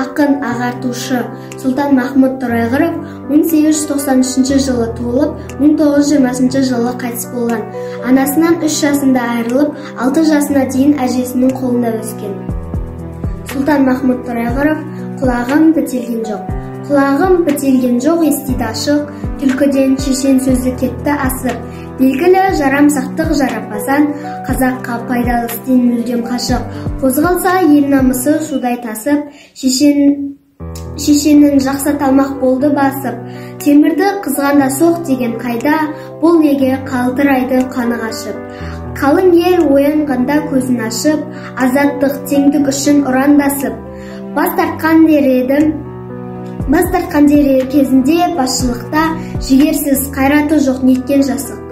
ақын, ағартушы Сұлтанмахмұт Торайғыров 1893 жылы туылып, 1920 жылы қайтыс болған. Анасынан 3 жасында айырылып, 6 жасына дейін әжесінің қолында өскен. Сұлтанмахмұт Торайғыров «Құлағым бітелген жоқ». Құлағым бітелген жоқ, естиді ашық, түлкіден шешен сөзі кетті асып. Белгілі жарамсақтық жарапазан, қазаққа пайдалы істен мүлдем қашық. Қозғалса ел намысы судай тасып, шешенің жақсы талмақ болды басып. Темірді қызғанда соқ деген қайда, бұл неге қалтырайды қаны қашып. Қалың ел оянғанда көзін ашып, азаттық, теңдік үшін ұрандасып. Бас тартқан дер едім, бас тартқан дер кезінде басшылықта жігерсіз, қайраты жоқ неткен жасық.